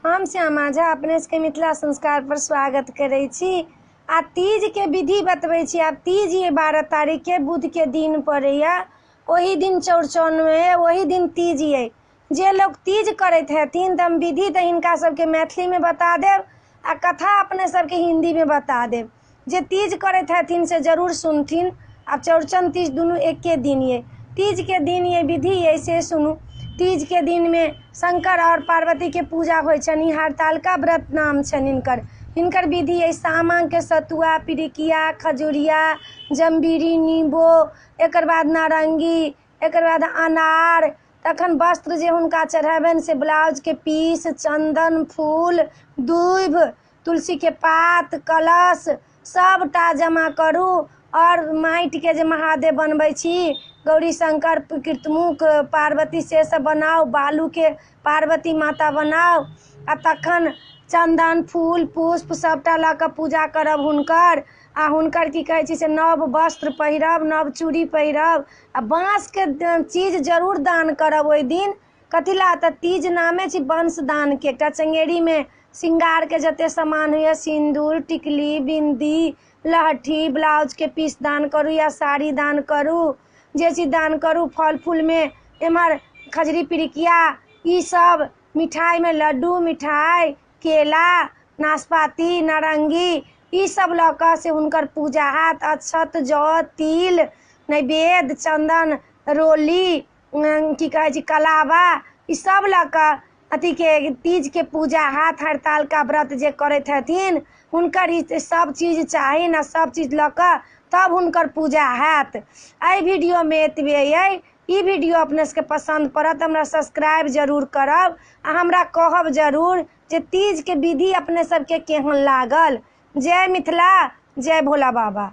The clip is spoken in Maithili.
हम श्यामा झा अपने सबके मिथिला संस्कार पर स्वागत करै छी आ तीज के विधि बतबै छी। आब तीज ये 12 तारीख के बुध के दिन पड़ैया, ओही दिन चौड़चन में ओही दिन तीज ये। जे लोग तीज करैत हेथिन तऽ हम विधि तऽ हिनका सबके मैथिली में बता देब आ कथा अपने सबके हिंदी में बता देब। जे तीज करैत हेथिन से जरूर सुनथिन। आब चौड़चन तीज दुनू एके दिन ये। तीज के दिन ये विधि ये से सुनू। तीज के दिन में शंकर और पार्वती के पूजा होइ छनि। हरतालिका व्रत नाम छनि हिनकर। हिनकर विधि अइ सामा के सतुआ, पिरिकिया, खजुरिया, जम्बीरी, नींबू, एकर बाद नारंगी, एकर बाद अनार, तखन वस्त्र जे हुनका चढ़ेबनि से ब्लाउज के पीस, चंदन, फूल, दूभि, तुलसी के पात, कलश सबटा जमा करू। और माटि के जे महादेव बनबै छी, गौरी शंकर, कीर्तमुख, पार्वती से सब बनाउ, बालू के पार्वती माता बनाउ आ तखन चंदन, फूल, पुष्प सबटा लऽ कऽ पूजा करब हुनकर। आ हुनकर की कहै छै से नव वस्त्र पहिरब, नव चूड़ी पहिरब आ बाँस के चीज जरूर दान करब ओहि दिन। कथी ला तऽ तीज नामे छै वंश दान के। एकटा चंगेरी में श्रृंगार के जते सामान होइया, सिन्दूर, टिकली, बिंदी, लहठी, ब्लाउज के पीस दान करू या साड़ी दान करू, जे चीज दान करू। फल फूल में एम्हर खजरी, पिरिकिया ई सब, मिठाई में लड्डू, मिठाई, केला, नाशपाती, नारंगी ई सब लऽ कऽ से हुनकर पूजा हैत। अक्षत, जौ, तिल, नैवेद्य, चंदन, रोली, की कहै छै कलावा, ई सब लऽ कऽ अथी के तीज के पूजा हैत। हरतालिका व्रत जे करैत हेथिन हुनकर ई सब चीज चाही ने, सब चीज लऽ कऽ तब हुनकर पूजा हैत। एहि वीडियो में एतबे अइ। ई वीडियो अपने सबके पसन्द पड़त हमरा सब्सक्राइब जरूर करब आ हमरा कहब जरूर जे तीज के विधि अपने सबके केहन लागल। जय मिथिला, जय भोला बाबा।